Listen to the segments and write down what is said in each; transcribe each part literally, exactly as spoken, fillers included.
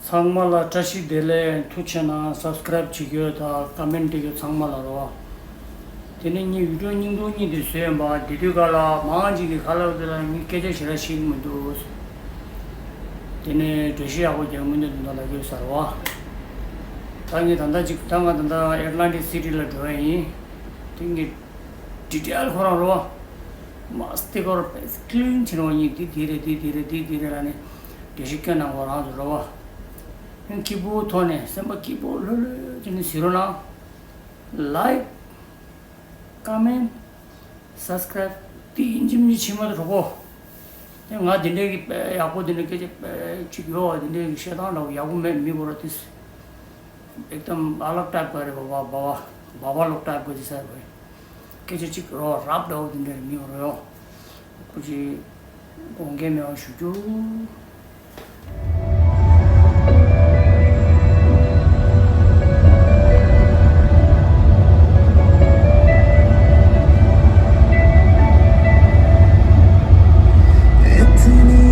ཚང་མ་ལ་བཀྲ་ཤིས་བདེ་ལེགས། ཐུགས་རྗེ་ཆེ་གནང་། སབ་སི་ཀ་རེབ་བྱེད་རྒྱུ་དང་ཀ་མེན་ཊི་བྲིས་རྒྱུ་ཚང་མ་ལ་རོ། དེ་ནས་ངས་བི་ཌི་ཡོ་སྙིང་སྡུག་གཉིས་དེ་བཟོས་ཡིན་པ། དེ་དུས་ག་ལ་མང་ཅིག་གིས་ག་ལ་དེ་ལ་ངས་སྐད་ཆ་ཞེ་དྲག་བཤད་ཀྱི་མི་འདུག་དེ་ནས་བཀྲ་ཤིས་ཡག་པོ་རྒྱག་མི་འདུག་དེ་འདྲ་ལབ་ཀྱི་ཡོད་ས་རེད་བ། ད་ངས་ད་ལྟ་ཅིག་ད་ང་ད་ལྟ་ཨེ་ཊ་ལན་ཊིག་སི་ཊི་ལ་འགྲོ་ཡ་ཡིན། དེ་ངས་ཌི་ཊེལ་ཁོ་རང་རོ། མ་སྟེ་ཁོ་རང་པེ་སི་ཀི་ལིན་བྱེད་རོགས་གཉིས་དེ་དེ་རེད། དེ་དེ་རེད། དེ་དེ་རེད་ལབ་ནས་འགྲེལ་བཤད་སྐྱོན་གནང་དགོས་རང་ཚོ་རེད་བ། སྐྱིད་པོ་ཐོག་ནས་སེམས་པ་སྐྱིད་པོ་ལྷོད་ལྷོད་བྱས་ནས་གཟིགས་རོགས་གནང་། ལའིཀ། ཀ་མེན། སབ་སི་ཀ་རེབ་དེ་ཡིན་གཅིག་མིན་གཅིག་བྱེད་མ་ཐུབ་གོ། དེ་ང་དེ་འདྲའི་གི་དཔེ་ཡག་པོ་དེ་འདྲའི་སྐད་ཆ་དཔེ་ཅིག་ཡོད་བ། དེ་འདྲའི་གི་བཤད་སྟངས་འདྲ་བོ་ཡག་པོ་མེད། མི་གོ་ར་དེ་ཨེག་དམ་ཨ་ལག་ཊའིབ་ག་རེད། བ་བ་བ་བ་བ་ལོག་ཊའིབ་ག་དེ་ཟེར་བ། སྐད་ཆ་ཅིག་རོ་རབ་འདྲ་བོ་དེ་འདྲའི་མི་གོ་ར་ཡོད། ཁོ་ཅིག་དགོངས་འགལ་མེད་པ་ཞུ་རྒྱུ། इतनी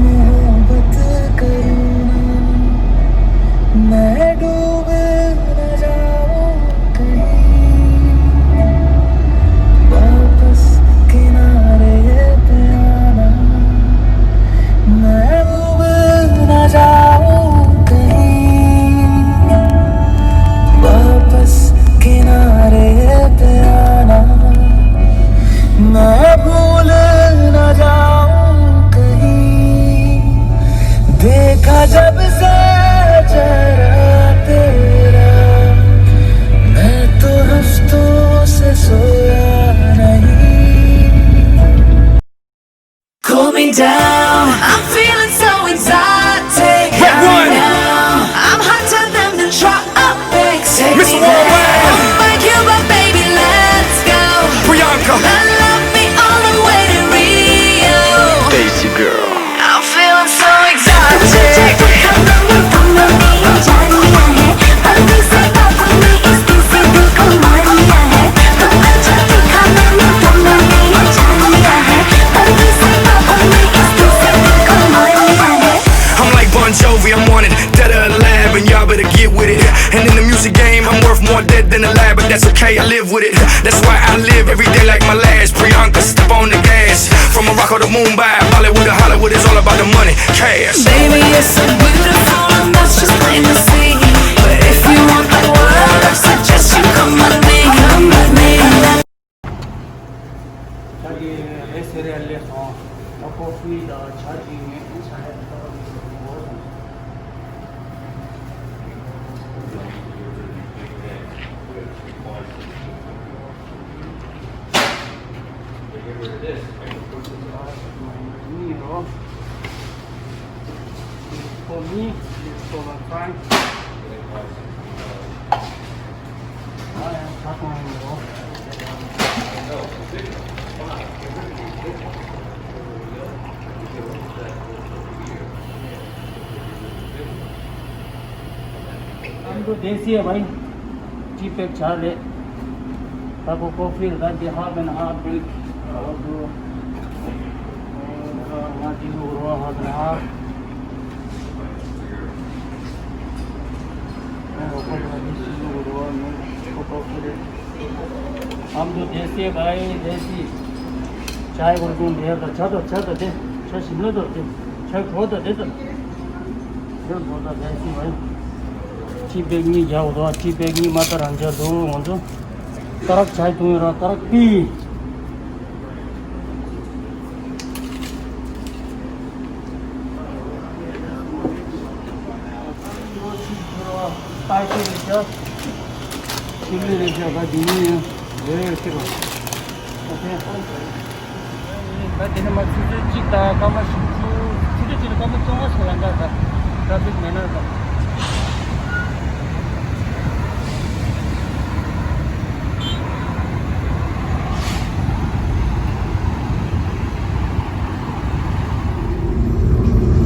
मोहब्बत करूँ ना, मैं डूब न जाऊं कहीं। वापस किनारे पे आना, मैं डूब न जाऊं कहीं। वापस किनारे पे आना, मैं भूल न जाऊं कहीं। देखा जब से चेहरा तेरा, मैं तो हफ्तों से सोया नहीं। Cool me down, I'm feeling so exotic. Red one. Right now, I'm hotter than the tropics. Take me there. Mister Worldwide. I'm like Cuba, baby, let's go. Priyanka. Love me all the way to Rio. Daisy girl. I'm feeling so exotic. I'm like Bon Jovi, I'm on it, dead or alive, and y'all better get with it. And in the music game, I'm worth more dead than alive, but that's okay, I live with it. That's why I live every day like my last. Priyanka, step on the gas. From Morocco to Mumbai, Bollywood to Hollywood, it's all about the money, cash. Baby, you're so beautiful, and that's just plain to see. But if you want the world, I suggest you come with me, come with me. ཇ་གི་རེ་སེ་རེ་ལས་སོང་། ད་ཀོ་ཕི་དང་ཇ་གཅིག་ངས་ཆ་ཡ་ཏག་ཏག་ཅིག་འོ་སོང་། གཉིས་རོ། For me, it's for my friend. I'm good, देसी है भाई। T pack चार ले। आपको कॉफी लगा दे, half and half drink। और दो, और वहाँ दी दो, half and half। हम तो देसी है भाई, देसी। चाय गुनगुन दे, तो छा तो, छा तो दे, छा शिमला तो दे, छा खो तो दे तो। ये बहुत देसी भाई। टी बैग नहीं जाओ तो, टी बैग नहीं माता रंजा दो, वो तो। तरक चाय तुम्हें रहा, तरक पी। ད་དེ་ནས་མར་ཆུ་ཚོད་གཅིག་དང་སྐར་མ་བཞི་བཅུ། ཆུ་ཚོད་གཅིག་ལ་སྐར་མ་བཅོ་ལྔ་ཞིག་ལ་འགག་ད། ཊ་ཕིག་མེད་ན་ད།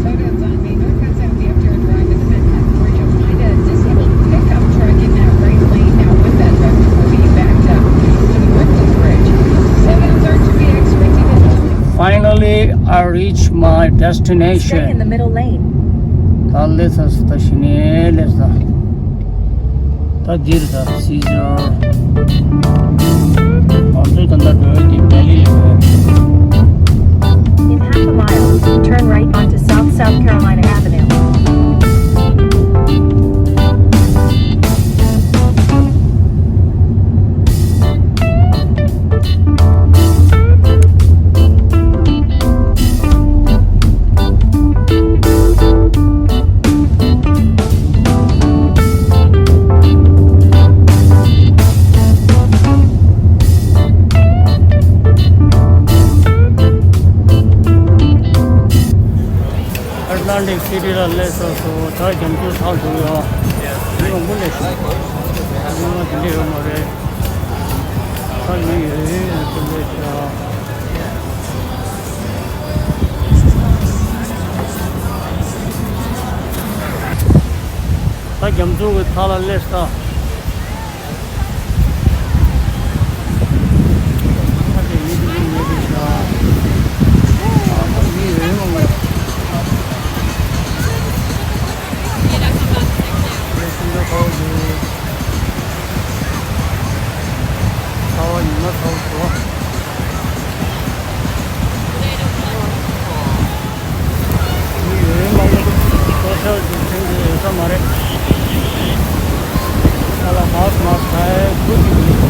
Photos on me. Northbound seventy up to a drive in the Manhattan Bridge. You'll find a disabled pickup truck in that right lane. Now, with that truck, will be backed up to the Brooklyn Bridge. Seven thirty to be expected in the Finally, I reached my destination. Stay in the middle lane. ད་སླེབས་ཚར་སོང་། ད་གཞི་ནས་སླེབས་ཚར། ད་འདིར་ད་སི་ཟར། ང་ཚོ་ད་ལྟ་འགྲོ་ཡག་དེ་བྷེ་ལི་ལ་འགྲོ་ཡག In half a mile, turn right onto South South Carolina Avenue. ཨེཊ་ལན་ཊིག་སི་ཊི་ལ་སླེབས་ཚར་སོང་། ད་རྒྱ་མཚོ་ཚར་འགྲོ་ཡག་མི་མང་པོ་སླེབས་སོང་། མི་མང་དེ་འདྲ་ཡོད་མ་རེད། ད་མི་ཡོད་ཡོད་ཡོད་ཚོ་སླེབས་ཤག་ད་རྒྱ་མཚོ་གི་མཐའ་ལ་སླེབས་ས། ད་དེ་མི་དེ་མི་མེད་པའི་ཤག་ཨ་ད་མི་ཡོད་ཡོད་མ་རེད། དེ་སུ་འདྲ་ཁ་བོ་འདུག་ཚ་བ་ཉི་མ་ཚ་བོ་འདུག་མི་ཡོད་མ་རེད། སོ་ཤལ་ཌི་སི་ཊེན་སིང་ཡོད་ས་མ་རེད། ཨ་ལ་མཱསི་ཀི་མཱསི་ཀི་ཁ་ཡ་ཁུར་གྱི་མི་འདུག་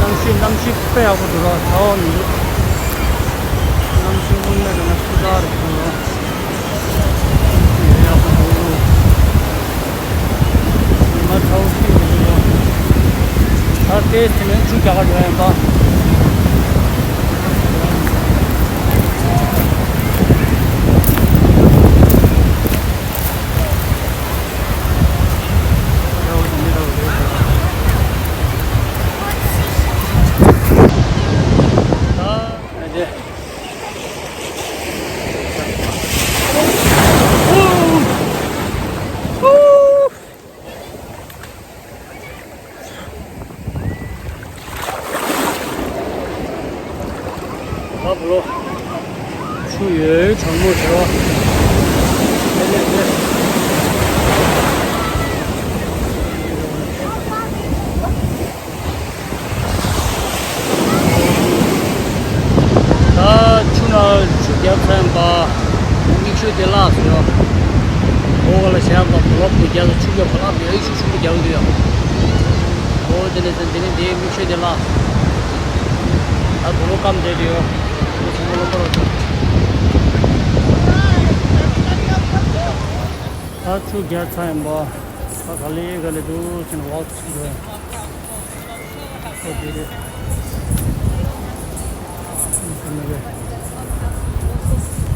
གནམ་གཤིས་གནམ་གཤིས་དཔེ་ཡག་པོ་འདུག་ར། ཚ་བ་མི་འདུག་གནམ་གཤིས་དངོས་གནས་དྲང་གནས་སྤུས་དག་རེད་འདུག་ར། ཡག་པོ་འདུག་ཉི་མ་ཚ་བོ་ཤི་མི་འདུག་ར། ད་ལྟའི་དེ་ནས་ཆུ་རྒྱག་ག་འགྲོ་ཡ་ཡིན་པ། ད་བུ་ལོ། ཆུ་ཡོད་གྲང་མོ་བྱེད་རོགས། ལེ་ལེ་ལེ། ད་ཆུ་ནང་ཆུ་བརྒྱབ་ཚར་ཡིན་པ། མིག་ཆུ་དེ་བརླགས་སོང་ཡོད། འོ་ག་ལ་བྱས་པ་བུ་ལོ་བུ་རྒྱབ་ཆུ་རྒྱབ་བརླགས་ཡོད་ཆུ་ཆུ་རྒྱབ་འདུག་ཡོད། འོ་དེ་ནས་ཟེར་དེ་ནས་དེའི་མིག་ཆུ་དེ་བརླགས། ད་བུ་ལོ་སྐམ་བསྡད་དེ་ཡོད། བུ་ལོ་ཚང་མ་རློན་པ་རོ་ཆུ། ད་ཆུ་རྒྱག་ཚར་ཡིན་པ། ད་ག་ལེ་ག་ལེ་འདུག་ཟེར་ནས་ཝོག་ཅིག་འགྲོ་ཡིན། ཨོ་དེ་རེད། ཨ་མ་རེད།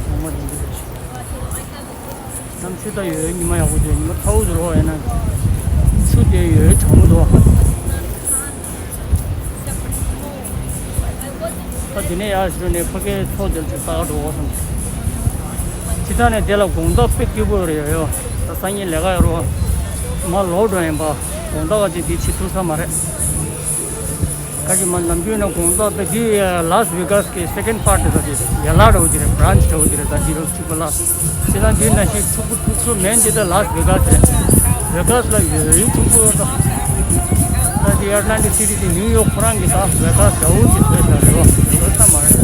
ངོ་མ་རེད་འདི་རེད། གནམ་གཤིས་ད་ཡོད་ཉི་མ་ཡག་པོ་འདུག་ཉི་མ་ཚ་བོ་འདུག་རོགས་ཡིན་ན། ཆུ་དེ་ཡོད་གྲང་མོ་འདུག་ད་དེ་ནས་ཡར་ཞུ་ནས་ཕ་གིའི་མཚོ་དེར་ཅིག་ལྟ་ག་འགྲོ་དགོས་བསམ། ཅི་ད་ནས་དེ་ལ་དགོང་དག་དཔེ་སྐྱིད་པོ་རེད་ཡོད་ཡོད། ད་སང་ཉིན་ལས་ཀ་ཡོད་རོགས། མ་ལོག་འགྲོ་ཡིན་པ། དགོང་དག་ག་ཅིག་དེ་བྱེད་ཐུབ་ས་མ་རེད། ཁ་ཅིག་མ་ནམ་རྒྱུན་ན་དགོང་དག་དཔེ་དེ་ལཱས་ཝེ་གཱས་ཀྱི་སེ་ཀེན་པཱར་ཊི་ད་དེ་ཡ་ལ་འདྲ་བོ་ཅིག་རེད། བྷི་རན་ཆི་འདྲ་བོ་ཅིག་རེད། ད་དེ་རུ་གཅིག་པ་ལ། ཅི་ད་འདི་ན་ཞིག་ཕྲུ་གུ་ཕྲུག་ཚོ་མེད་འདི་ད་ལཱས་ཝེ་གཱས་རེད། ཝེ་གཱས་ལ་ཡོད་ཡོད་ཕྲུ་གུ་ད། ད་འདི་ཨེཊ་ལན་ཊིག་སི་ཊི་དེ་ནིའུ་ཡོག་ཁོ་རང་གི་ད་ཝེ་གཱས་འདྲ་བོ་ཅིག་བཟོས་ཚར་རེད་བ། ཝེ་གཱས་ད་མ་རེད།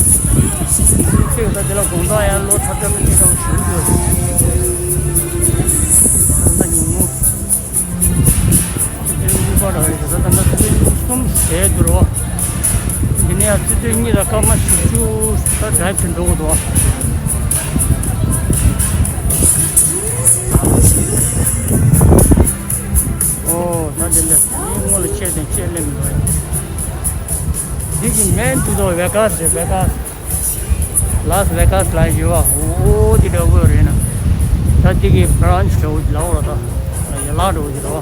ཅིག་ད་འདི་ལ་དགོང་དག་ཡང་ལོ་ཐ་ཐ་མི་ཅིག་འདྲ་བོ་ཞིག་འདུག་ད་ཉིན་མོ། ཚོད་ལྟ་གཉིས་པ་རག་རེད། ད་ད་ལྟ་ཚོད་ལྟ་གསུམ་བྱས་འདུག་རོ། འདི་ནས་ཡང་ཚོད་ལྟ་གཉིས་དང་སྐར་མ་བཞི་བཅུ་ད་ཌ་རའེབ་བྱས་འགྲོ་དགོས་འདུག་ཨོ་ད་དེ་འདྲ་ངའི་སྔོན་ལ་ཆས་དང་ཆས་སླེབས་མི་འདུག་འདི་གི་མེན་དུ་དོ་ཝེ་གཱས་རེད། ཝེ་གཱས། ལཱས་ཝེ་གཱས་ལ་ཡོད་བ། འོ་དེ་འདྲ་བོ་རེད་ན། ད་དེ་གི་བྷི་རན་ཆི་འདྲ་བོ་ཅིག་ལ་འོ་ར་ད། ཡ་ལ་འདྲ་བོ་ཅིག་ལ་བ།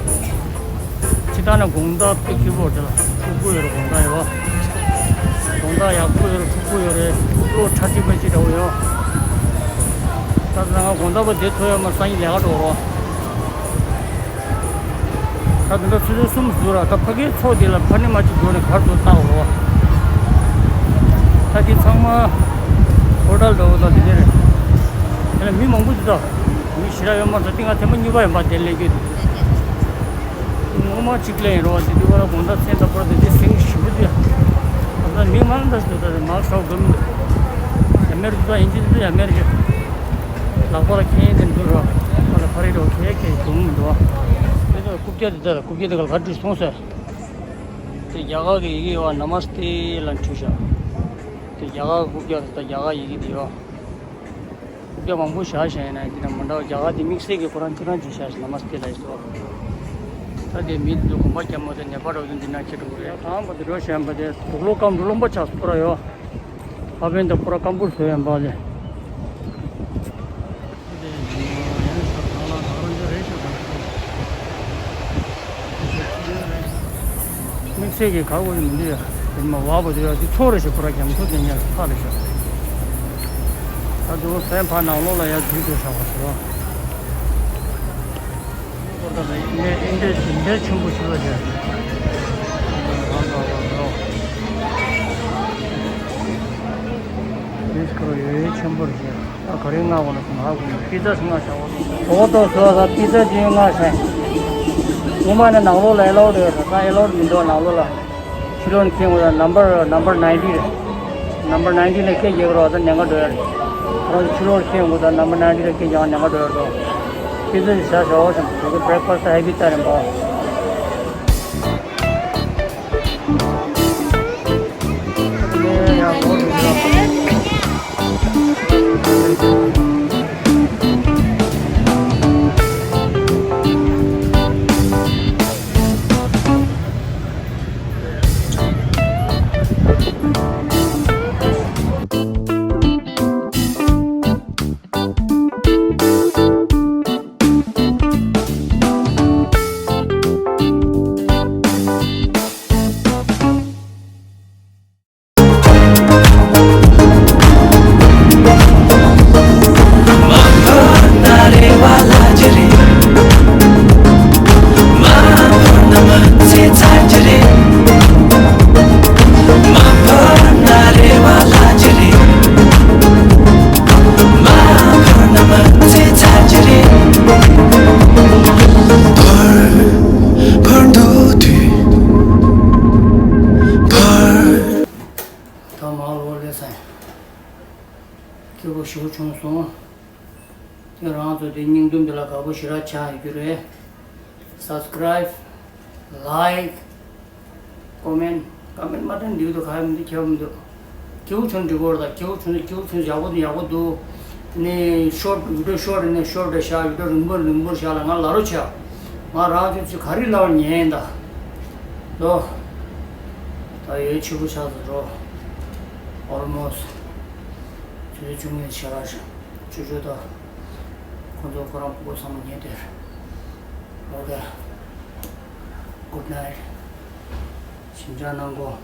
ཅི་ད་ན་དགོང་དག་དཔེ་སྐྱིད་པོ་དེ་ལ་ཕྲུ་གུ་ཡོད་ར་དགོང་དག་ཡོད་བ། དགོང་དག་ཡག་པོ་ཡོད་རེད། འཁྲུག་པོ་ཡོད་རེད། བློ་གྲ་སྒྲིག་པ་ཅིག་འདྲ་བོ་ཡོད། ད་ང་དགོང་དག་པ་དེ་ཐོ་ཡོད་མ་སང་ཉིན་ལས་ཀ་འགྲོ་རོགས། ད་དེ་འདྲ་ཆུ་ཚོད་གསུམ་ཟུར་ར། ད་ཕ་གིའི་ཚོགས་དེ་ལ་ཕ་ནི་མ་ཅིག་འགྲོ་ནས་གར་དུ་བཏགས་རོགས། ད་དེ་ཚང་མ་ཧོ་ཊལ་འགྲོ་བ་དང་དེ་འདྲ་རེད། དེ་ལ་མི་མང་པོ་འདུག་ད་མི་ཞེ་དྲག་ཡོད་མ་རེད། ད་དེ་ང་ཐེངས་མ་གཉིས་པ་ཡིན་པ་དེ་སླེབས་རྒྱུ་དེ། ངོ་མ་གཅིག་ལས་ཡིན་རོགས། དེ་དུས་བར་དགོང་དག་མཚན་ད་པར་དེ་དེ་ཟིང་ཞིམ་པོ་དེ། ད་ལྟ་མི་མང་འདྲ་ཞིག་འདུག་ད་མང་ཤོག་གི་མི་འདུག་ཡ་མེར་འདུག་ད་ཡིན་གཅིག་འདུག་ཡ་མེར་གི། ལག་པ་ལ་ཁེན་དེ་འདུག་རོགས། ཁ་ལ་ཕ་རི་རོགས་ཁེ་ཁེ་གྱོང་མི་འདུག་དེ་ཚོ་རྐུབ་བཀྱག་དེ་ད་རྐུབ་བཀྱག་དེ་ག་ལ་ག་འདྲ་སོང་ཟེར། དེ་རྒྱ་གར་གི་ཡི་གེ་ཡོད་པ། ན་མ་སྟེ་ལ་འཁྲུལ་ཤག་དེ་རྒྱ་གར་གི་རྐུབ་བཀྱག་དེ་ད་རྒྱ་གར་ཡི་གེ་དེ་ཡོད། རྐུབ་བཀྱག་མང་པོ་བཞག་བཞག་ཡིན་ན་དེ་དང་མ་འདྲ་བ། རྒྱ་གར་དེ་དམིགས་བསལ་གྱི་ཁོ་རང་ཁྱེད་རང་ཅིག་བཞག་ཞིག་ན་མ་སྟེ་ལ་ཡིན་སོ། ད་དེ་མི་དེ་ཚོ་གོམ་པ་རྒྱབ་མ་ཐུབ་ནད་པ་འདྲ་བོ་དེ་འདི་ན་ཁྱེད་འགྲོ་གི་རེད། དང་པོ་དེ་འགྲོ་བཞིན་པ་དེ་དུག་ལོག་སྐམ་དུག་ལོག་པ་ཆགས་སོ་ཁོ་ར་ཡོད། ཨ་བན་དང་ཁོ་ར་སྐམ་པོར་བཟོས་ཡིན་པ་ལས། དམིགས་བསལ་གྱི་ག་དགོས་མི་འདུག་ཡ། དེ་མ་བ་བ་དེ་ཡ་དེ་ཚོ་རེ་ཞིག་ཁོ་ར་རྒྱ་མཚོ་དེ་ཉག་ཁ་རེ་ཞིག་ད་དུང་སེམས་ཕ་ནང་ལོགས་ལ་ཡ་འཛུལ་འགྲོ་བཞག་པ་ཞིག་རོ། ཨིན་འདྲའི་ཨིན་འདྲའི་ཆེན་པོ་ཞིག་ལ་བྱས། མིས་ཁོ་ར་ཡོད་ཡོད་ཆེན་པོ་རེད་བྱས། ད་ག་རེ་མངགས་པ་ན་སོང་ཧ་གོ་མེད། པི་ཙ་ཞིག་མངགས་བཞག་པ་སོང་། འོ་ཏོ་སོ་ད་པི་ཙ་ཅིག་མངགས་བཞག་སྔོན་མ་ནས་ནང་ལོགས་ལ་ཨེ་ལའོ་ཌི་ཡོད་རེད། ད་ཨེ་ལའོ་ཌི་མི་འདུག་ནང་ལོགས་ལ། ཕྱི་ལོགས་ནས་འཁྱེར་འོང་ད་ནམ་བར་ནམ་བར་ནའིན་ཊི་རེད། ནམ་བར་ནའིན་ཊི་ནས་སྐད་རྒྱག་རོགས། ད་ཉེན་ཁ་འགྲོ་ཡ་རེད། ཁོ་རང་ཚོ་ཕྱི་ལོགས་འཁྱེར་འོང་ད་ནམ་བར་ནའིན་ཊི་ནས་སྐད་རྒྱག་ཉེན་ཁ་འགྲོ་ཡ་རེད། དེ་ཚོ་ཞིག་བྱ་ཞོག་བསམ། དེ་ཚོ་བྷི་རེག་ཕ་སི་ཊི་ཧེ་བི་ཏ་རེད་པ། ད་མ་ལོ་ལེ་སའི་སྐྱིད་པོ་ཞིག་བྱུང་སོང་། ཁྱེད་རང་ཚོ་དེ་སྙིང་སྡུག་འདི་ལ་དགའ་པོ་ཞེ་དྲག་ཆགས་ཡོད་རྒྱུ་རེད། སབ་སི་ཀ་རའིབ། ལའིཀ། ཀོ་མེན། ཀོ་མེན་མ་བཏང་འདི་འདུག་ག་ཡ་མི་འདུག་ཁྱབ་མི་འདུག་སྐྱིད་པོ་བྱུང་འགྲིག་གི་རེད། ད་སྐྱིད་པོ་བྱུང་ན་སྐྱིད་པོ་བྱུང་། ཡག་པོ་འདུག་ཡག་པོ་འདུག་ནི་ཤོར་ཊི་བི་ཌི་ཡོ་ཤོར་ཊི་ནི་ཤོར་ཊི་བཞག་བི་ཌི་ཡོ་རིང་པོ་རིང་པོ་བཞག་ལ་ང་ལ་རོ་ཆགས། ང་རང་ཚོ་ཚོ་ག་རེ་ལབ་ཉན་ད། ལོ། ད་ཡོད་ཆེ་པོ་ཆགས་ཚར་རོ། ཨོལ་མོ་སི་ཊི། ཆུ་ཚོད་བཅུ་གཉིས་ཆེ་ར་ཞིག་ཆུ་ཚོད་ད། ཁོ་ཚོ་ཁོ་རང་སྤུ་གུ་ཚང་མ་ཉལ་དེར། ཨོ་ཀེ། གུཌ་ནའིཊ། ཞིམ་ཅང་གནང་གོ།